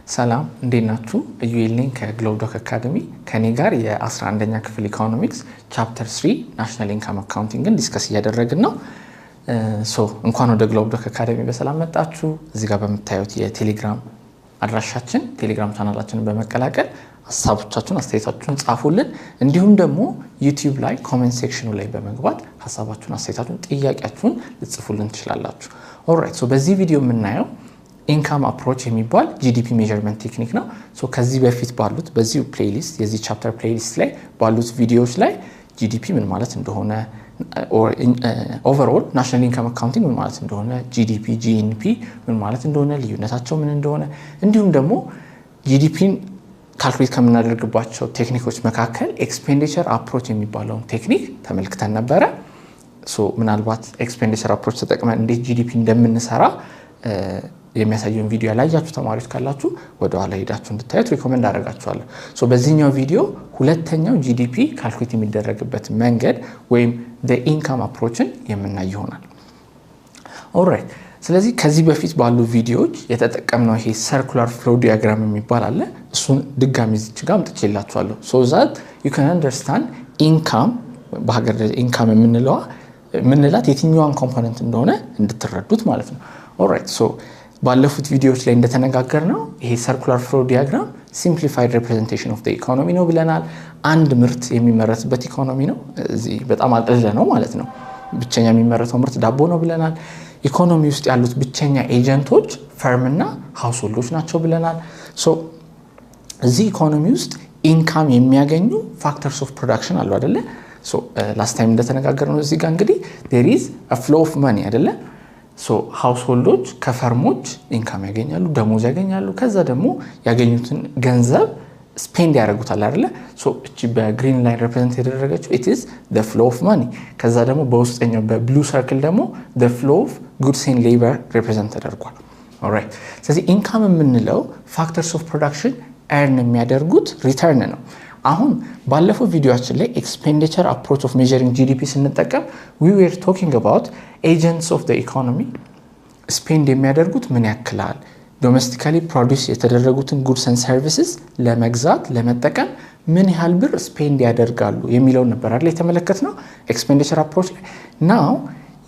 ሰላም፣ እንዴት ናችሁ? ኢዩኤል ነኝ ከ Globe Dock Academy። ከኔ ጋር የ11ኛ ክፍል economics chapter 3 national income accounting ን discuss እያደረግን ነው። So እንኳን ወደ Globe Dock Academy በሰላም መጣችሁ። እዚህ ጋር በምታዩት የቴሌግራም አድራሻችን ቴሌግራም ቻናላችንን በመቀላቀል ሀሳቦቻችሁን፣ አስተያየታችሁን ጻፉልን። እንዲሁም ደግሞ YouTube ላይ comment section ኑ ላይ በመግባት ሀሳባችሁን፣ አስተያየታችሁን፣ ጥያቄያችሁን ልትጽፉልን ትችላላችሁ። Alright, so በዚህ ቪዲዮ የምናየው income approach የሚባል GDP measurement technique ነው። So ከዚህ በፊት ባሉት በዚሁ playlist፣ የዚህ chapter playlist ላይ ባሉት ቪዲዮዎች ላይ GDP ምን ማለት እንደሆነ፣ overall national income accounting ምን ማለት እንደሆነ፣ GDP፣ GNP ምን ማለት እንደሆነ፣ ልዩነታቸው ምን እንደሆነ፣ እንዲሁም ደግሞ GDP ን calculate ከምናደርግባቸው technique ኦች መካከል expenditure approach የሚባለውን technique ተመልክተን ነበረ። So ምናልባት expenditure approach ተጠቅመን እንዴት GDP እንደምንሰራ የሚያሳየውን ቪዲዮ ያላያችሁ ተማሪዎች ካላችሁ ወደኋላ ሄዳችሁ እንድታዩት recommend አደርጋችኋለሁ። So በዚህኛው ቪዲዮ ሁለተኛው GDP calculate የሚደረግበት መንገድ ወይም income approach ን የምናይ ይሆናል። Alright፣ ስለዚህ ከዚህ በፊት ባሉ ቪዲዮዎች የተጠቀምነው ይሄ circular flow diagram የሚባል አለ። እሱን ድጋሚ እዚች ጋር አምጥቼላችኋለሁ so that you can understand income፣ በሀገር ደረጃ income የምንለዋ የምንላት የትኛዋን component እንደሆነ እንድትረዱት ማለት ነው። Alright, so ባለፉት ቪዲዮዎች ላይ እንደተነጋገርነው ይሄ circular flow diagram simplified representation of economy ነው ብለናል። አንድ ምርት የሚመረትበት ኢኮኖሚ ነው። እዚህ በጣም አቅልለ ነው ማለት ነው። ብቸኛ የሚመረተው ምርት ዳቦ ነው ብለናል። ኢኮኖሚ ውስጥ ያሉት ብቸኛ agent ኦች firm እና household ኦች ናቸው ብለናል። So እዚህ ኢኮኖሚ ውስጥ income የሚያገኙ factors of production አሉ አደለ? Last time እንደተነጋገርነው እዚህ ጋር እንግዲህ there is flow of money አደለ? Household ኦች ከ firm ኦች income ያገኛሉ፣ ደሞዝ ያገኛሉ። ከዛ ደግሞ ያገኙትን ገንዘብ spend ያደርጉታል አይደለ? እቺ በ green line represent የተደረገችው it is the flow of money። ከዛ ደግሞ በውስጠኛው በ blue circle ደግሞ the flow of goods and labor represent ተደርጓል። Alright፣ ስለዚህ income የምንለው factors of production earn የሚያደርጉት return ነው። አሁን ባለፈው ቪዲዮአችን ላይ expenditure approach of measuring GDP ስንጠቀም we were talking about agents of economy spend የሚያደርጉት ምን ያክላል፣ domestically produce የተደረጉትን goods and services ለመግዛት፣ ለመጠቀም ምን ያህል ብር spend ያደርጋሉ የሚለውን ነበር አይደል የተመለከትነው expenditure approach ላይ። Now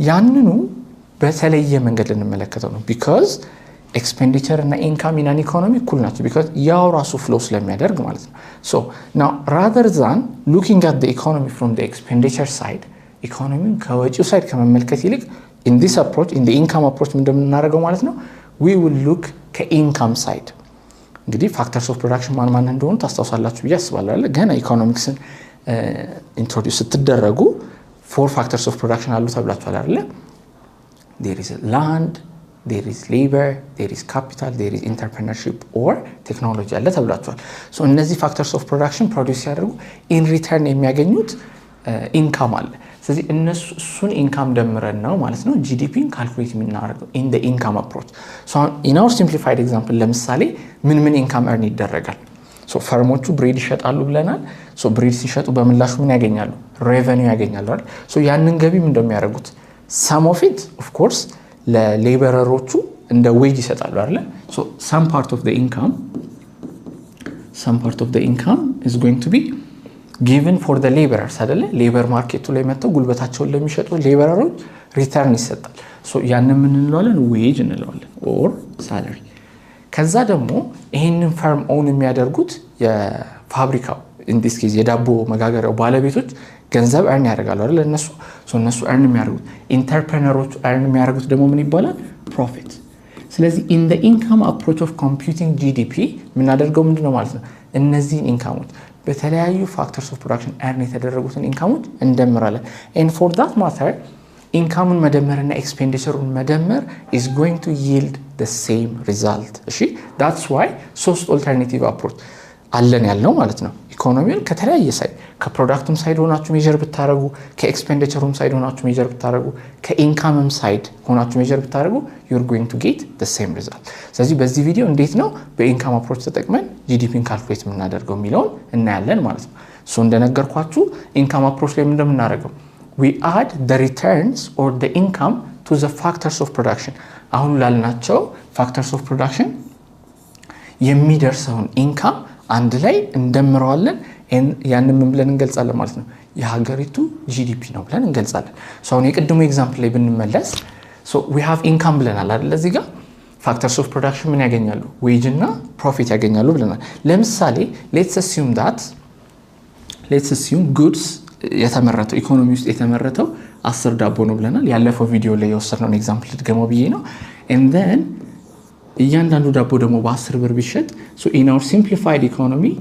ያንኑ በተለየ መንገድ ልንመለከተው ነው፣ because expenditure እና income in an economy እኩል ናቸው፣ because ያው ራሱ flow ስለሚያደርግ ማለት ነው። So now rather than looking at economy from expenditure side፣ ኢኮኖሚውን ከወጪው side ከመመልከት ይልቅ in this approach, in income approach እንደምናደርገው ማለት ነው we will look ከ income side። እንግዲህ factors of production ማን ማን እንደሆኑ ታስታውሳላችሁ ብዬ አስባለሁ። ገና economics ን introduce ስትደረጉ four factors of production አሉ ተብላችኋል አይደለ? There is land, there is labor, there is capital, there is entrepreneurship or technology አለ ተብላችኋል። So እነዚህ factors of production produce ሲያደርጉ in return የሚያገኙት income አለ። ስለዚህ እነሱ እሱን income ደምረን ነው ማለት ነው GDP ን calculate የምናደርገው in income approach። In our simplified example ለምሳሌ ምን ምን income earn ይደረጋል? Firm ኦቹ bread ይሸጣሉ ብለናል። Bread ሲሸጡ በምላሹ ምን ያገኛሉ? Revenue ያገኛሉ አይደል? ያንን ገቢ ምን እንደሚያደርጉት some of it of course ለ laborer ኦቹ እንደ wage ይሰጣሉ አይደለ? Some part of income is going to be given for the laborers አይደለ? Labor market ኡ ላይ መጥተው ጉልበታቸውን ለሚሸጡ laborer ኦች return ይሰጣል። ያንን ምን እንለዋለን? Wage እንለዋለን or salary። ከዛ ደግሞ ይህንን firm own የሚያደርጉት የፋብሪካው፣ in this case የዳቦ መጋገሪያው ባለቤቶች ገንዘብ earn ያደርጋሉ አይደል? እነሱ earn የሚያደርጉት፣ entrepreneur ኦቹ earn የሚያደርጉት ደግሞ ምን ይባላል? Profit። ስለዚህ in income approach of computing GDP የምናደርገው ምንድን ነው ማለት ነው? እነዚህን income ኦች፣ በተለያዩ factors of production earn የተደረጉትን income ኦች እንደምራለን። And for that matter income ኡን መደመርና expenditure ኡን መደመር is going to yield the same result። እሺ፣ that's why ሶስት alternative approach አለን ያልነው ማለት ነው። ኢኮኖሚውን ከተለያየ side፣ ከ product ኡም side ሆናችሁ measure ብታደረጉ፣ ከ expenditure ኡም side ሆናችሁ measure ብታደረጉ፣ ከ income ም side ሆናችሁ measure ብታደረጉ you're going to get the same result። ስለዚህ በዚህ ቪዲዮ እንዴት ነው በ income approach ተጠቅመን GDP ን calculate የምናደርገው የሚለውን እናያለን ማለት ነው። So እንደነገርኳችሁ income approach ላይ እንደምናደርገው we add the returns or the income to the factors of production። አሁን ላልናቸው factors of production የሚደርሰውን income አንድ ላይ እንደምረዋለን። ያንን ምን ብለን እንገልጻለን ማለት ነው? የሀገሪቱ GDP ነው ብለን እንገልጻለን። አሁን የቅድሙ example ላይ ብንመለስ we have income ብለናል አይደል? እዚህ ጋር factors of production ምን ያገኛሉ? Wage እና profit ያገኛሉ ብለናል። ለምሳሌ let's assume goods የተመረተው፣ ኢኮኖሚ ውስጥ የተመረተው 10 ዳቦ ነው ብለናል። ያለፈው ቪዲዮ ላይ የወሰድነውን example ልድገመው ብዬ ነው። And then እያንዳንዱ ዳቦ ደግሞ በ10 ብር ቢሸጥ in our simplified economy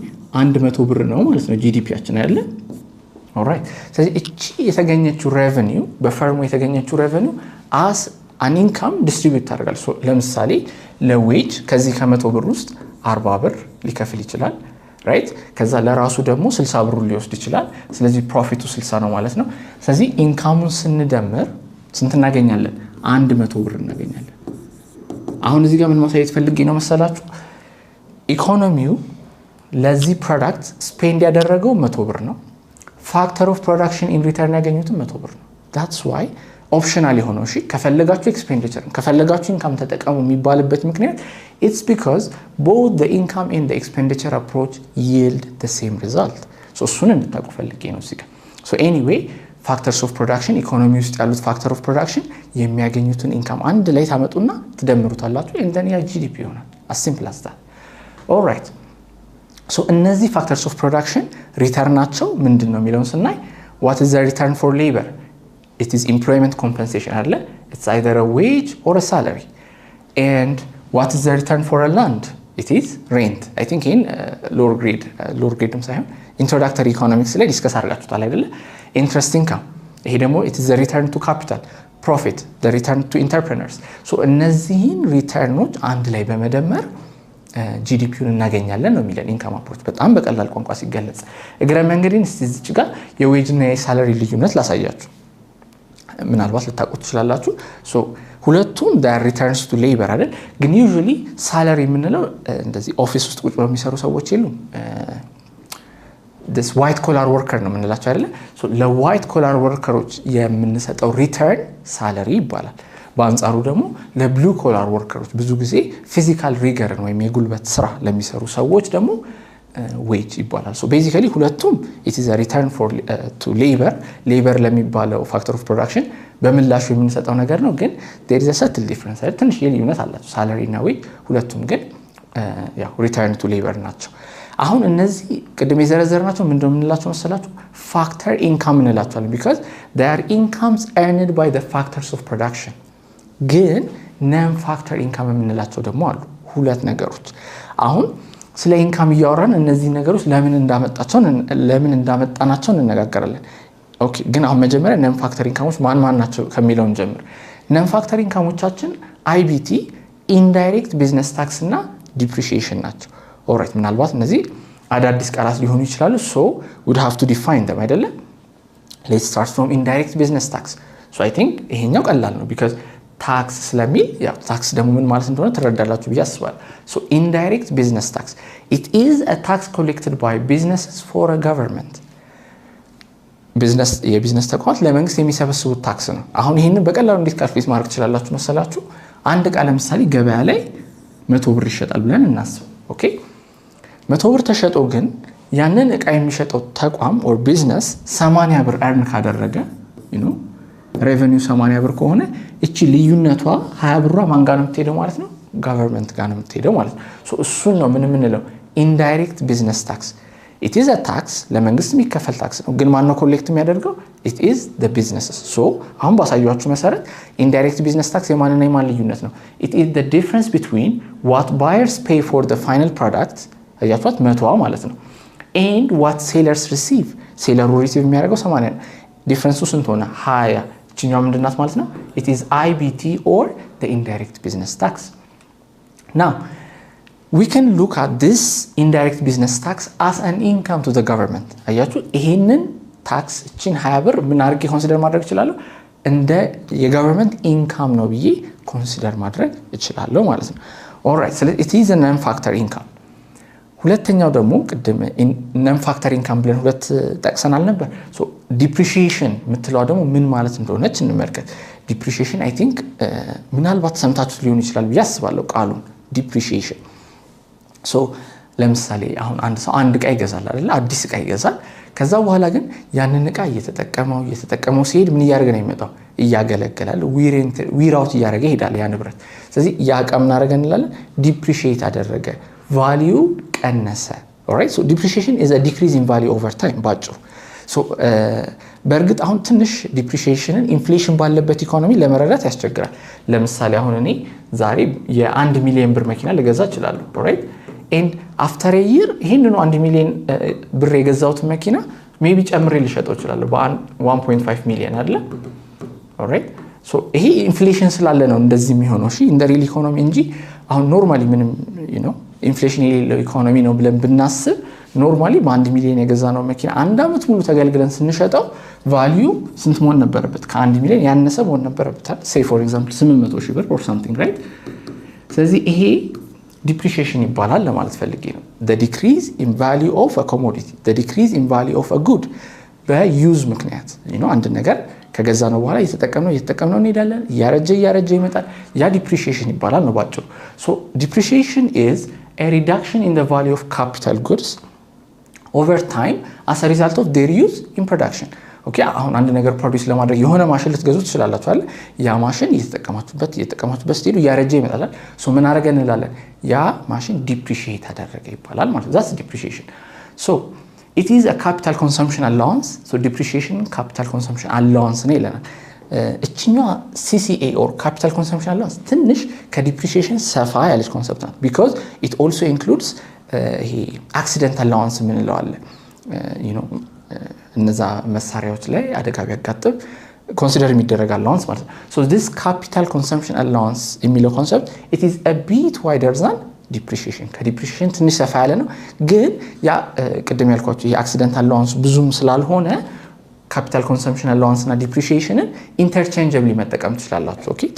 100 ብር ነው ማለት ነው GDP ያችን ያለ። Alright። ስለዚህ እቺ የተገኘችው revenue፣ በ firm ኡ የተገኘችው revenue as an income distribute ታደርጋል። ለምሳሌ ለ wage ከዚህ ከ100 ብር ውስጥ 40 ብር ሊከፍል ይችላል፣ right። ከዛ ለራሱ ደግሞ 60 ብሩን ሊወስድ ይችላል። ስለዚህ profit ኡ 60 ነው ማለት ነው። ስለዚህ income ኡን ስንደምር ስንት እናገኛለን? 100 ብር እናገኛለን። አሁን እዚህ ጋር ምን ማሳየት ፈልጌ ነው መሰላችሁ? ኢኮኖሚው ለዚህ product spend ያደረገው 100 ብር ነው። Factor of production in return ያገኙትም 100 ብር ነው። That's why optional የሆነው፣ እሺ፣ ከፈለጋችሁ expenditure ከፈለጋችሁ income ተጠቀሙ የሚባልበት ምክንያት it's because both the income and expenditure approach yield the same result። እሱን እንድታውቁ ፈልጌ ነው እዚህ ጋር። Anyway, factors of production፣ ኢኮኖሚ ውስጥ ያሉት factor of production የሚያገኙትን income አንድ ላይ ታመጡና ትደምሩታላችሁ። And then ያ GDP ይሆናል። As simple as that። Alright, so እነዚህ factors of production return ኣቸው ምንድን ነው የሚለውን ስናይ what is the return for labor? It is employment compensation አለ። It's either wage or salary። And what is the return for land? It is rent። I think ይህን lower grade ም ሳይሆን introductory economics ላይ discuss አድርጋችሁታል አይደለ? Interest income፣ ይሄ ደግሞ it is the return to capital። Profit, the return to entrepreneurs። So እነዚህን return ኦች አንድ ላይ በመደመር GDP ውን እናገኛለን ነው የሚለን income approach በጣም በቀላል ቋንቋ ሲገለጽ። እግረ መንገዴን እስቲ እዚች ጋር የ wage እና የ salary ልዩነት ላሳያችሁ። ምናልባት ልታውቁት ትችላላችሁ። ሁለቱም returns to labor አይደል? ግን usually salary የምንለው እንደዚህ office ውስጥ ቁጭ ብለው የሚሰሩ ሰዎች የሉም። White collar worker ነው የምንላቸው አይደለ? ለ white collar worker ኦች የምንሰጠው return salary ይባላል። በአንጻሩ ደግሞ ለ blue collar worker ኦች፣ ብዙ ጊዜ physical rigor ን ወይም የጉልበት ስራ ለሚሰሩ ሰዎች ደግሞ wage ይባላል። Basically ሁለቱም it is return to labor፣ labor ለሚባለው factor of production በምላሹ የምንሰጠው ነገር ነው። ግን there is subtle difference አይደል? ትንሽ የልዩነት አላቸው salary እና wage። ሁለቱም ግን ያው return to labor ናቸው። አሁን እነዚህ ቅድም የዘረዘርናቸው ምንድነው የምንላቸው መሰላችሁ? Factor income እንላቸዋለን። Because they are incomes earned by the factors of production። ግን non factor income የምንላቸው ደግሞ አሉ። ሁለት ነገሮች። አሁን ስለ income እያወራን እነዚህ ነገሮች ለምን እንዳመጣናቸው እንነጋገራለን። Okay፣ ግን አሁን መጀመሪያ non factor income ኦች ማን ማን ናቸው ከሚለው እንጀምር። Non factor income ኦቻችን IBT፣ indirect business tax እና depreciation ናቸው። Alright፣ ምናልባት እነዚህ አዳዲስ ቃላት ሊሆኑ ይችላሉ። So we'd have to define them አይደለም። Let's start from indirect business tax። So I think ይሄኛው ቀላል ነው because tax ስለሚል ያው tax ደግሞ ምን ማለት እንደሆነ ትረዳላችሁ ብዬ አስባለሁ። So indirect business tax, it is a tax collected by businesses for government። የቢዝነስ ተቋማት ለመንግስት የሚሰበስቡት tax ነው። አሁን ይህንን በቀላሉ እንዴት calculate ማድረግ ትችላላችሁ መሰላችሁ? አንድ እቃ ለምሳሌ ገበያ ላይ 100 ብር ይሸጣል ብለን እናስብ። Okay፣ 100 ብር ተሸጦ ግን ያንን እቃ የሚሸጠው ተቋም or business 80 ብር earn ካደረገ፣ revenue 80 ብር ከሆነ እቺ ልዩነቷ 20 ብሯ ማን ጋር ነው የምትሄደው ማለት ነው? Government ጋር ነው የምትሄደው ማለት ነው። እሱን ነው ምን የምንለው? Indirect business tax። It is tax፣ ለመንግስት የሚከፈል tax ነው። ግን ማነው collect የሚያደርገው? It is the businesses። So አሁን ባሳየኋችሁ መሰረት indirect business tax የማንና የማን ልዩነት ነው? It is the difference between what buyers pay for the final product፣ አያችኋት 100ዋ ማለት ነው፣ and what sellers receive፣ seller ኡ receive የሚያደርገው 80 ነው። Difference ኡ ስንት ሆነ? 20። እችኛዋ ምንድናት ማለት ነው? It is IBT or indirect business tax። Now we can look at this indirect business tax as an income to the government። አያችሁ፣ ይሄንን tax እችን 20 ብር ምን አድርጌ consider ማድረግ እችላለሁ? እንደ የ government income ነው ብዬ consider ማድረግ እችላለሁ ማለት ነው። Alright፣ ስለዚህ it is non factor income። ሁለተኛው ደግሞ ቅድም non factor income ብለን ሁለት ጠቅሰናል ነበር። Depreciation የምትለዋ ደግሞ ምን ማለት እንደሆነች እንመልከት። Depreciation I think ምናልባት ሰምታችሁት ሊሆን ይችላል ብዬ አስባለሁ ቃሉን depreciation። So ለምሳሌ አሁን አንድ ሰው አንድ እቃ ይገዛል አይደለ? አዲስ እቃ ይገዛል። ከዛ በኋላ ግን ያንን እቃ እየተጠቀመው እየተጠቀመው ሲሄድ ምን እያደረገ ነው የሚመጣው? እያገለገላል፣ wear out እያደረገ ይሄዳል ያ ንብረት። ስለዚህ ያ እቃ ምን አደረገ እንላለን? Depreciate አደረገ፣ value ቀነሰ። Alright, so depreciation is a decrease in value over time ባጭሩ። So በእርግጥ አሁን ትንሽ depreciation ን inflation ባለበት ኢኮኖሚ ለመረዳት ያስቸግራል። ለምሳሌ አሁን እኔ ዛሬ የ1 ሚሊዮን ብር መኪና ልገዛ እችላለሁ። Alright, and after a year ይህንኑ 1 ሚሊዮን ብር የገዛሁትን መኪና maybe ጨምሬ ልሸጠው እችላለሁ በ1.5 ሚሊዮን አይደለ? Alright, so ይሄ inflation ስላለ ነው እንደዚህ የሚሆነው፣ እሺ፣ እንደ real economy እንጂ አሁን normally ምንም inflation የሌለው ኢኮኖሚ ነው ብለን ብናስብ normally በ1 ሚሊዮን የገዛነው መኪና አንድ ዓመት ሙሉ ተገልግለን ስንሸጠው value ስንት መሆን ነበረበት? ከ1 ሚሊዮን ያነሰ መሆን ነበረበት። Say, for example, 800 ሺህ ብር or something, right? ስለዚህ ይሄ depreciation ይባላል ለማለት ፈልጌ ነው። Decrease in value of commodity, decrease in value of good በ use ምክንያት። አንድ ነገር ከገዛነው በኋላ እየተጠቀምነው እየተጠቀምነው እንሄዳለን። እያረጀ እያረጀ ይመጣል። ያ depreciation ይባላል ነው ባጭሩ። So depreciation is a reduction in the value of capital goods over time as a result of their use in production። Okay, አሁን አንድ ነገር produce ለማድረግ የሆነ ማሽን ልትገዙ ትችላላችሁ አይደል? ያ ማሽን እየተጠቀማችሁበት እየተጠቀማችሁበት ስትሄዱ እያረጀ ይመጣል። So ምን አደረገ እንላለን? ያ ማሽን depreciate አደረገ ይባላል ማለት ነው። That's depreciation። So it is a capital consumption allowance። So depreciation capital consumption allowance ነው ይለናል። እችኛዋ CCA or capital consumption allowance ትንሽ ከ depreciation ሰፋ ያለች concept ናት። Because it also includes ይሄ accident allowance የምንለው አለ። እነዛ መሳሪያዎች ላይ አደጋ ቢያጋጥም consider የሚደረግ allowance ማለት ነው። So this capital consumption allowance የሚለው concept, it is a bit wider than depreciation፣ ከ depreciation ትንሽ ሰፋ ያለ ነው። ግን ያ ቅድም ያልኳችሁ የ accident allowance ብዙም ስላልሆነ capital consumption allowance እና depreciation ን interchangeably መጠቀም ትችላላችሁ። Okay,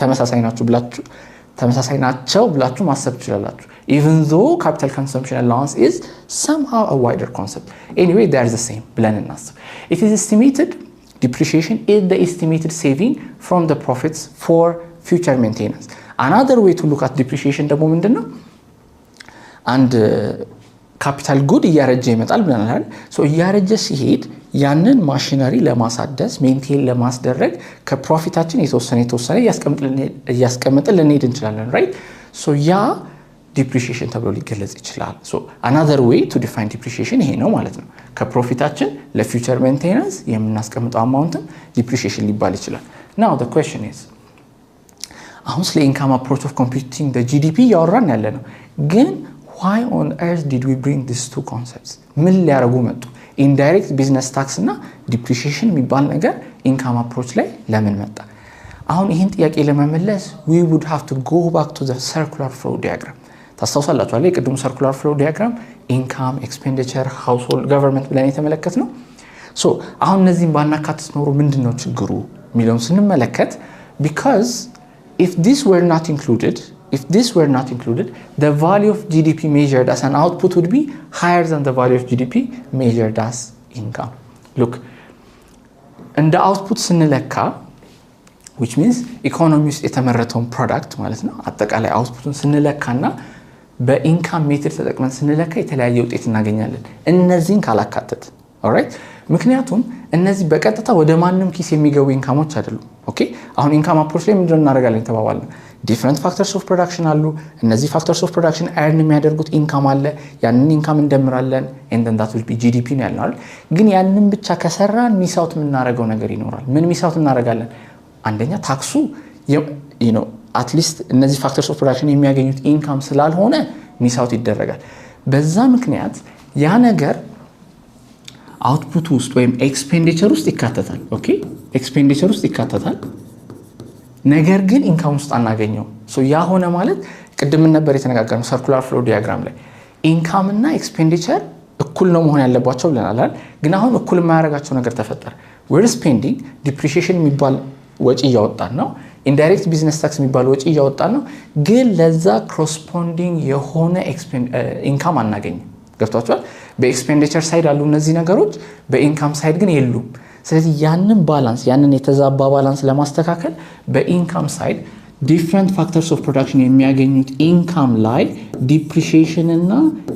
ተመሳሳይ ናቸው ብላችሁ ማሰብ ትችላላችሁ። Even though capital consumption allowance is somehow a wider concept, anyway, they are the same ብለን እናስብ። It is estimated Depreciation is the estimated saving from the profits for future maintenance። Another way to look at depreciation ደግሞ ምንድን ነው? አንድ capital good እያረጀ ይመጣል ብለናል። እያረጀ ሲሄድ ያንን ማሽነሪ ለማሳደስ፣ maintain ለማስደረግ ከ profit ኣችን የተወሰነ የተወሰነ እያስቀመጥን ልንሄድ እንችላለን። Right, so ያ depreciation ተብሎ ሊገለጽ ይችላል። Another way to define depreciation ይሄ ነው ማለት ነው። ከ profit ኣችን ለ future maintenance የምናስቀምጠው amount ም depreciation ሊባል ይችላል። Now the question is፣ አሁን ስለ income approach of computing GDP እያወራን ያለ ነው፣ ግን why on earth did we bring these two concepts? ምን ሊያደርጉ መጡ? Indirect business tax እና depreciation የሚባል ነገር income approach ላይ ለምን መጣ? አሁን ይህን ጥያቄ ለመመለስ we would have to go back to circular flow diagram። ታስታውሳላችሁ አይደል? የቅድሙ circular flow diagram income፣ expenditure፣ household፣ government ብለን የተመለከትነው። So አሁን እነዚህን ባናካትት ኖሮ ምንድን ነው ችግሩ የሚለውን ስንመለከት፣ because if this were not included, the value of GDP measured as an output would be higher than the value of GDP measured as income. Look, እንደ output ስንለካ፣ which means ኢኮኖሚ ውስጥ የተመረተውን product ማለት ነው፣ አጠቃላይ output ኡን ስንለካና በ income method ተጠቅመን ስንለካ የተለያየ ውጤት እናገኛለን፣ እነዚህን ካላካተትን። Alright፣ ምክንያቱም እነዚህ በቀጥታ ወደ ማንም ኪስ የሚገቡ income ኦች አይደሉም። Okay፣ አሁን income approach ላይ ምንድነው እናደርጋለን የተባባልነው? Different factors of production አሉ። እነዚህ factors of production earn የሚያደርጉት income አለ። ያንን income እንደምራለን፣ and then that will be GDP ነው ያልነው አይደል? ግን ያንን ብቻ ከሰራን miss out የምናደርገው ነገር ይኖራል። ምን miss out እናደርጋለን? አንደኛ tax ኡ at least እነዚህ factors of production የሚያገኙት income ስላልሆነ miss out ይደረጋል። በዛ ምክንያት ያ ነገር output ውስጥ ወይም expenditure ውስጥ ይካተታል። Okay, expenditure ውስጥ ይካተታል። ነገር ግን income ውስጥ አናገኘውም። ያ ሆነ ማለት ቅድም ነበር የተነጋገርነው፣ circular flow diagram ላይ income እና expenditure እኩል ነው መሆን ያለባቸው ብለናል። ግን አሁን እኩል የማያደርጋቸው ነገር ተፈጠረ። We're spending፣ depreciation የሚባል ወጪ እያወጣን ነው። Indirect business tax የሚባል ወጪ እያወጣን ነው። ግን ለዛ corresponding የሆነ income አናገኝም። ገብቷችኋል? በ expenditure side አሉ እነዚህ ነገሮች፣ በ income side ግን የሉም። ስለዚህ ያንን balance፣ ያንን የተዛባ balance ለማስተካከል በ income side Different factors of production የሚያገኙት income ላይ depreciation እና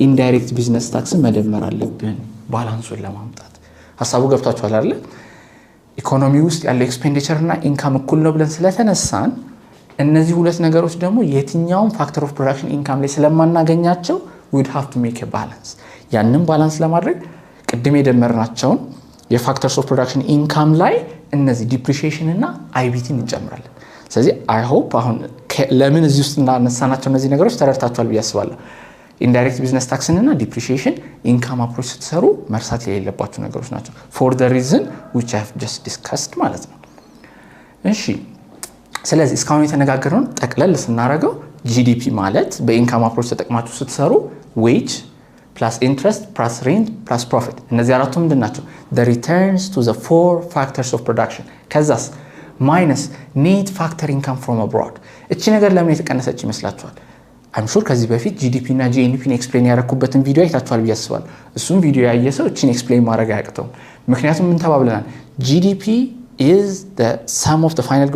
indirect business tax ን መደመር አለብን balance ኡን ለማምጣት። ሀሳቡ ገብቷችኋል አይደለ? ኢኮኖሚ ውስጥ ያለው expenditure እና income እኩል ነው ብለን ስለተነሳን፣ እነዚህ ሁለት ነገሮች ደግሞ የትኛውም factor of production income ላይ ስለማናገኛቸው we'd have to make balance። ያንን balance ለማድረግ ቅድም የደመርናቸውን የ factors of production income ላይ እነዚህ depreciation እና IBT ን እንጨምራለን። ስለዚህ I hope አሁን ለምን እዚህ ውስጥ እንዳነሳናቸው እነዚህ ነገሮች ተረድታችኋል ብዬ አስባለሁ። Indirect business tax ን እና depreciation income approach ስትሰሩ መርሳት የሌለባቸው ነገሮች ናቸው። For the reason which I have just discussed ማለት ነው። እሺ፣ ስለዚህ እስካሁን የተነጋገርነውን ጠቅለል ስናደርገው GDP ማለት በ income approach ተጠቅማችሁ ስትሰሩ wage plus interest plus rent plus profit፣ እነዚህ አራቱ ምንድን ናቸው? Returns to the four factors of production፣ ከዛስ minus net factor income from abroad። እቺ ነገር ለምን የተቀነሰች ይመስላችኋል? I'm sure ከዚህ በፊት GDP እና GNP ን explain ያደረኩበትን ቪዲዮ አይታችኋል ብዬ አስባለሁ። እሱም ቪዲዮ ያየ ሰው እቺን explain ማድረግ አያቅተውም። ምክንያቱም ምን ተባብለናል? GDP is the sum of the final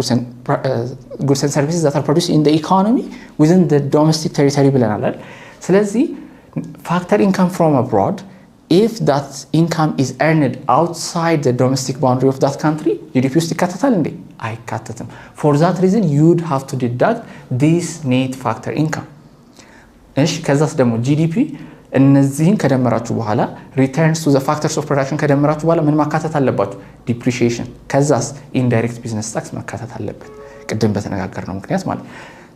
goods and services that are produced in the economy within the domestic territory ብለናል አይደል? ስለዚህ factor income from abroad, if that income is earned outside the domestic boundary of that country, GDP ውስጥ ይካተታል እንዴ? አይካተትም። For that reason, you'd have to deduct this net factor income። እሺ፣ ከዛስ ደግሞ GDP እነዚህን ከደመራችሁ በኋላ፣ returns to the factors of production ከደመራችሁ በኋላ ምን ማካተት አለባችሁ? Depreciation። ከዛስ indirect business tax ማካተት አለበት፣ ቅድም በተነጋገርነው ምክንያት ማለት።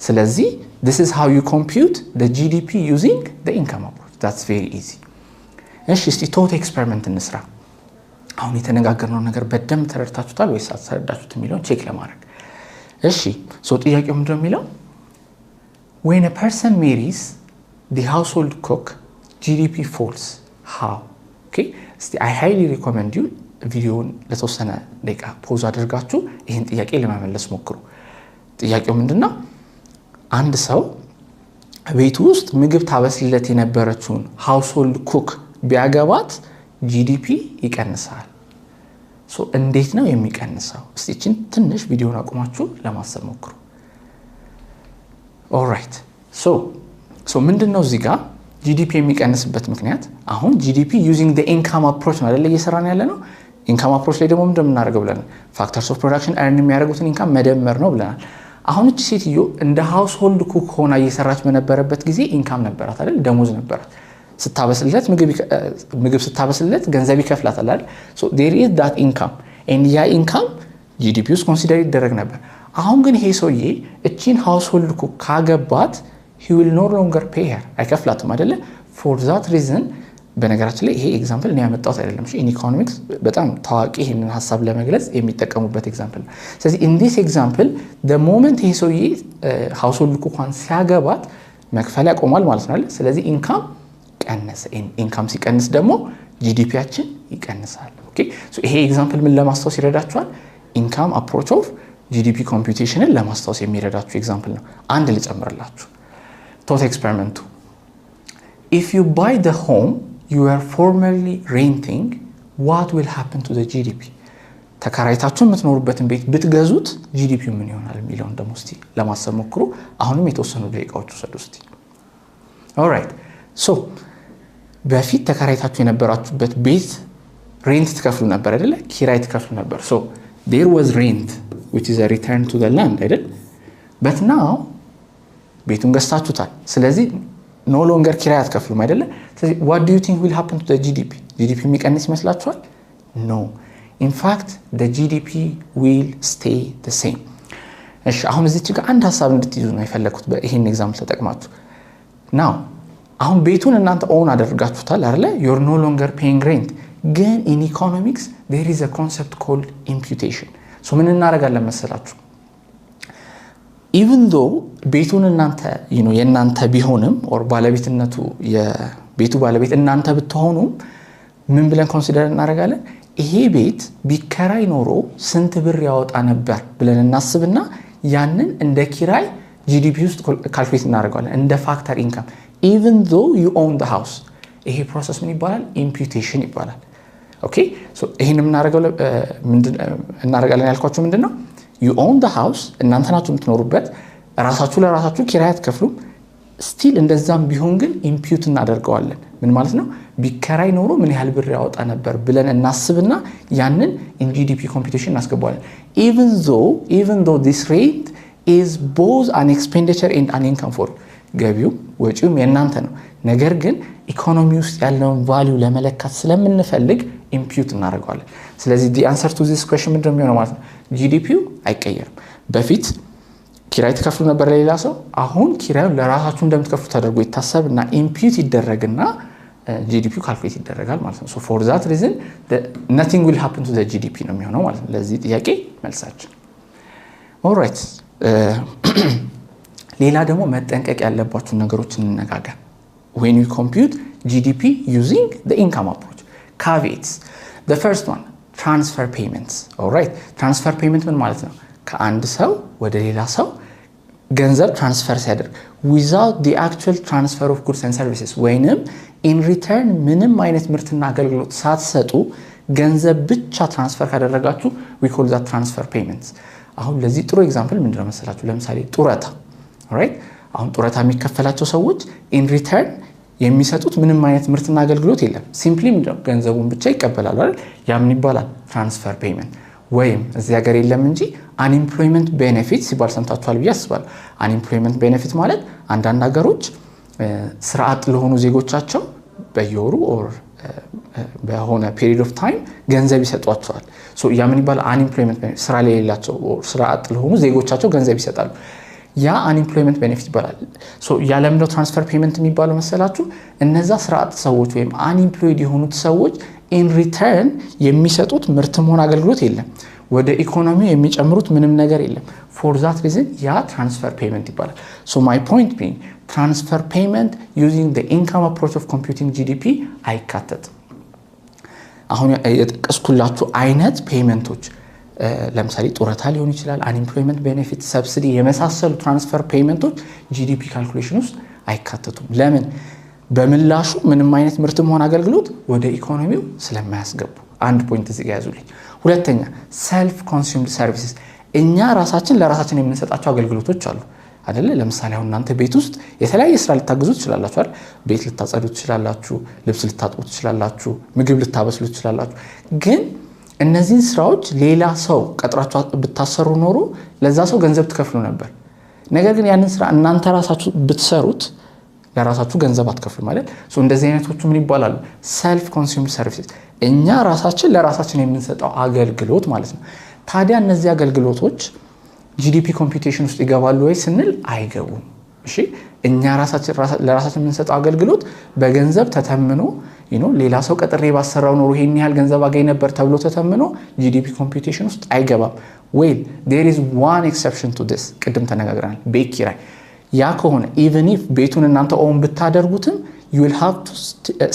ስለዚህ this is how you compute the GDP using the income approach. That's very easy። እሺ፣ እስቲ thought experiment እንስራ። አሁን የተነጋገርነውን ነገር በደንብ ተረድታችሁታል ወይስ አልተረዳችሁት የሚለውን check ለማድረግ። እሺ፣ so ጥያቄው ምንድን ነው የሚለው? When a person marries the household cook, GDP falls. How? Okay፣ እስቲ I highly recommend you ቪዲዮውን ለተወሰነ ደቂቃ pause አድርጋችሁ ይህን ጥያቄ ለመመለስ ሞክሩ። ጥያቄው ምንድን ነው? አንድ ሰው ቤቱ ውስጥ ምግብ ታበስልለት የነበረችውን household cook ቢያገባት GDP ይቀንሳል። እንዴት ነው የሚቀንሰው? እስቲ ይህችን ትንሽ ቪዲዮን አቁማችሁ ለማሰብ ሞክሩ። Alright, so ምንድን ነው እዚህ ጋር GDP የሚቀንስበት ምክንያት? አሁን GDP using income approach ነው አይደለ እየሰራን ያለ ነው። Income approach ላይ ደግሞ ምንድን ነው የምናደርገው ብለናል? Factors of production earn የሚያደርጉትን income መደመር ነው ብለናል። አሁን እቺ ሴትዮ እንደ household cook ሆና እየሰራች በነበረበት ጊዜ income ነበራት አይደል? ደሞዝ ነበራት። ስታበስልለት፣ ምግብ ስታበስልለት ገንዘብ ይከፍላታል አይደል? So there is that income, and ያ income GDP ውስጥ consider ይደረግ ነበር። አሁን ግን ይሄ ሰውዬ እቺን household cook ካገባት he will no longer pay her፣ አይከፍላትም አይደለ? For that reason፣ በነገራችን ላይ ይሄ example እኔ ያመጣሁት አይደለም። In economics በጣም ታዋቂ ይህንን ሀሳብ ለመግለጽ የሚጠቀሙበት example ነው። ስለዚህ in this example, the moment ይሄ ሰውዬ household cook ኳን ሲያገባት መክፈል ያቆማል ማለት ነው አይደል? ስለዚህ income ቀነሰ። Income ሲቀንስ ደግሞ GDP ያችን ይቀንሳል። Okay፣ ይሄ example ምን ለማስታወስ ይረዳችኋል? Income approach of GDP computation ን ለማስታወስ የሚረዳችሁ example ነው። አንድ ልጨምርላችሁ። Thought experiment ኡ፣ if you buy the home you are formerly renting, what will happen to GDP? ተከራይታችሁ የምትኖሩበትን ቤት ብትገዙት GDP ምን ይሆናል የሚለውን ደግሞ እስቲ ለማሰብ ሞክሩ። አሁንም የተወሰኑ ደቂቃዎች ውሰዱ እስቲ። Alright, so በፊት ተከራይታችሁ የነበራችሁበት ቤት rent ትከፍሉ ነበር አይደለ? ኪራይ ትከፍሉ ነበር። So there was rent, which is return to land አይደል? But now ቤቱን ገዝታችሁታል። ስለዚህ no longer ኪራይ አትከፍሉም አይደለ? ስለዚህ what do you think will happen to GDP? GDP የሚቀንስ ይመስላችኋል? No, in fact, GDP will stay the same። እሺ፣ አሁን እዚች ጋር አንድ ሀሳብ እንድትይዙ ነው የፈለግኩት ይህን example ተጠቅማችሁ። Now አሁን ቤቱን እናንተ own አደርጋችሁታል አይደለ? You're no longer paying rent። ግን in economics there is a concept called imputation። So ምን እናደርጋለን መሰላችሁ? Even though ቤቱን እናንተ የእናንተ ቢሆንም or ባለቤትነቱ የቤቱ ባለቤት እናንተ ብትሆኑም ምን ብለን consider እናደርጋለን? ይሄ ቤት ቢከራይ ኖሮ ስንት ብር ያወጣ ነበር ብለን እናስብና ያንን እንደ ኪራይ GDP ውስጥ calculate እናደርገዋለን እንደ factor income, even though you own the house። ይሄ process ምን ይባላል? Imputation ይባላል። Okay፣ ይህን እናደርጋለን ያልኳችሁ ምንድን ነው? You own the house፣ እናንተ ናችሁ የምትኖሩበት። ራሳችሁ ለራሳችሁ ኪራይ አትከፍሉም። Still እንደዛም ቢሆን ግን impute እናደርገዋለን። ምን ማለት ነው? ቢከራይ ኖሮ ምን ያህል ብር ያወጣ ነበር ብለን እናስብና ያንን in GDP computation እናስገባዋለን። Even though this rent is both an expenditure and an income for ገቢውም ወጪውም የእናንተ ነው። ነገር ግን ኢኮኖሚ ውስጥ ያለውን value ለመለካት ስለምንፈልግ impute እናደርገዋለን። ስለዚህ the answer to this question ምንድን ነው የሚሆነው ማለት ነው? GDP ው አይቀየርም። በፊት ኪራይ ትከፍሉ ነበር ለሌላ ሰው። አሁን ኪራዩን ለራሳችሁ እንደምትከፍሉ ተደርጎ ይታሰብ እና impute ይደረግና GDP ው calculate ይደረጋል ማለት ነው። For that reason nothing will happen to GDP ነው የሚሆነው ማለት ነው። ለዚህ ጥያቄ መልሳችን። Alright፣ ሌላ ደግሞ መጠንቀቅ ያለባችሁ ነገሮች እንነጋገር። When you compute GDP using income approach, caveats. First one, transfer payments። Alright፣ transfer payment ምን ማለት ነው? ከአንድ ሰው ወደ ሌላ ሰው ገንዘብ transfer ሲያደርግ without the actual transfer of goods and services ወይንም in return ምንም አይነት ምርትና አገልግሎት ሳትሰጡ ገንዘብ ብቻ transfer ካደረጋችሁ we call that transfer payments። አሁን ለዚህ ጥሩ example ምንድነው መሰላችሁ? ለምሳሌ ጡረታ፣ alright። አሁን ጡረታ የሚከፈላቸው ሰዎች in return የሚሰጡት ምንም አይነት ምርትና አገልግሎት የለም። Simply ምንድነው ገንዘቡን ብቻ ይቀበላሉ አይደል? ያ ምን ይባላል? Transfer payment። ወይም እዚህ ሀገር የለም እንጂ unemployment benefit ሲባል ሰምታችኋል ብዬ አስባለሁ። Unemployment benefit ማለት አንዳንድ ሀገሮች ስራ አጥ ለሆኑ ዜጎቻቸው በየወሩ or በሆነ period of time ገንዘብ ይሰጧቸዋል። ያ ምን ይባላል? Unemployment benefit። ስራ ለሌላቸው፣ ስራ አጥ ለሆኑ ዜጎቻቸው ገንዘብ ይሰጣሉ። ያ unemployment benefit ይባላል። ያ ለምንድነው transfer payment የሚባለው መሰላችሁ? እነዛ ስራ አጥ ሰዎች ወይም unemployed የሆኑት ሰዎች in return የሚሰጡት ምርትም ሆነ አገልግሎት የለም። ወደ ኢኮኖሚው የሚጨምሩት ምንም ነገር የለም። For that reason ያ transfer payment ይባላል። So my point being, transfer payment using income approach of computing GDP አይካተትም። አሁን የጠቀስኩላችሁ አይነት payment ኦች ለምሳሌ ጡረታ ሊሆን ይችላል፣ unemployment benefit፣ subsidy የመሳሰሉ transfer payment ኦች GDP calculation ውስጥ አይካተቱም። ለምን? በምላሹ ምንም አይነት ምርትም ሆነ አገልግሎት ወደ ኢኮኖሚው ስለማያስገቡ። አንድ point እዚህ ጋ ያዙልኝ። ሁለተኛ፣ self consumed services፣ እኛ ራሳችን ለራሳችን የምንሰጣቸው አገልግሎቶች አሉ አይደለ? ለምሳሌ አሁን እናንተ ቤት ውስጥ የተለያየ ስራ ልታግዙ ትችላላችሁ አይደል? ቤት ልታጸዱ ትችላላችሁ፣ ልብስ ልታጥቡ ትችላላችሁ፣ ምግብ ልታበስሉ ትችላላችሁ። ግን እነዚህን ስራዎች ሌላ ሰው ቀጥራችሁ ብታሰሩ ኖሮ ለዛ ሰው ገንዘብ ትከፍሉ ነበር። ነገር ግን ያንን ስራ እናንተ ራሳችሁ ብትሰሩት ለራሳችሁ ገንዘብ አትከፍሉም ማለት። እንደዚህ አይነቶቹ ምን ይባላሉ? Self consumed services፣ እኛ ራሳችን ለራሳችን የምንሰጠው አገልግሎት ማለት ነው። ታዲያ እነዚህ አገልግሎቶች GDP computation ውስጥ ይገባሉ ወይ ስንል አይገቡም። እሺ፣ እኛ ለራሳችን የምንሰጠው አገልግሎት በገንዘብ ተተምኖ ሌላ ሰው ቀጥሬ ባሰራው ኖሮ ይሄን ያህል ገንዘብ አገኝ ነበር ተብሎ ተተምኖ GDP computation ውስጥ አይገባም። Well, there is one exception to this። ቅድም ተነጋግረናል። ቤት ኪራይ። ያ ከሆነ even if ቤቱን እናንተ own ብታደርጉትም you will have to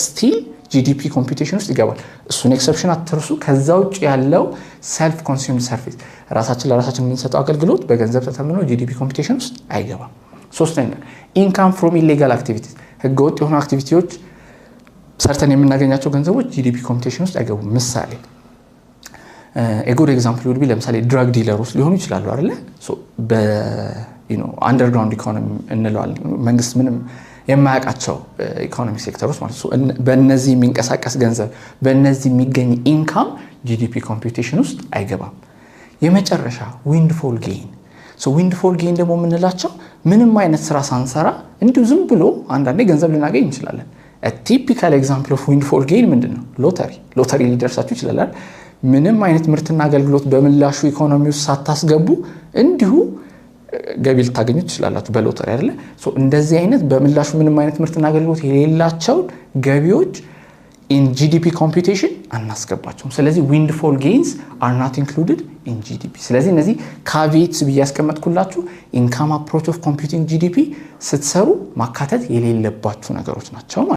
still GDP computation ውስጥ ይገባል። እሱን exception አትርሱ። ከዛ ውጭ ያለው self consumed service፣ ራሳችን ለራሳችን የምንሰጠው አገልግሎት በገንዘብ ተተምኖ GDP computation ውስጥ አይገባም። ሶስተኛ፣ income from illegal activities፣ ህገወጥ የሆኑ activity ዎች ሰርተን የምናገኛቸው ገንዘቦች GDP computation ውስጥ አይገቡም። ምሳሌ፣ a good example would be ለምሳሌ drug dealer ኦች ሊሆኑ ይችላሉ አይደለ? Underground economy እንለዋለን። መንግስት ምንም የማያውቃቸው economy sector ኦች ማለት ነው። በእነዚህ የሚንቀሳቀስ ገንዘብ፣ በእነዚህ የሚገኝ income GDP computation ውስጥ አይገባም። የመጨረሻ windfall gain። Windfall gain ደግሞ የምንላቸው ምንም አይነት ስራ ሳንሰራ እንዲሁ ዝም ብሎ አንዳንዴ ገንዘብ ልናገኝ እንችላለን። Typical example of windfall gain ምንድን ነው? ሎተሪ። ሎተሪ ሊደርሳችሁ ይችላል። ምንም አይነት ምርትና አገልግሎት በምላሹ ኢኮኖሚ ውስጥ ሳታስገቡ እንዲሁ ገቢ ልታገኙ ትችላላችሁ በሎተሪ አይደለ? እንደዚህ አይነት በምላሹ ምንም አይነት ምርትና አገልግሎት የሌላቸውን ገቢዎች in GDP computation አናስገባቸውም። ስለዚህ windfall gains are not included in GDP። ስለዚህ እነዚህ caveats ብዬ ያስቀመጥኩላችሁ income approach of computing GDP ስትሰሩ ማካተት የሌለባችሁ ነገሮች ናቸው ማለት።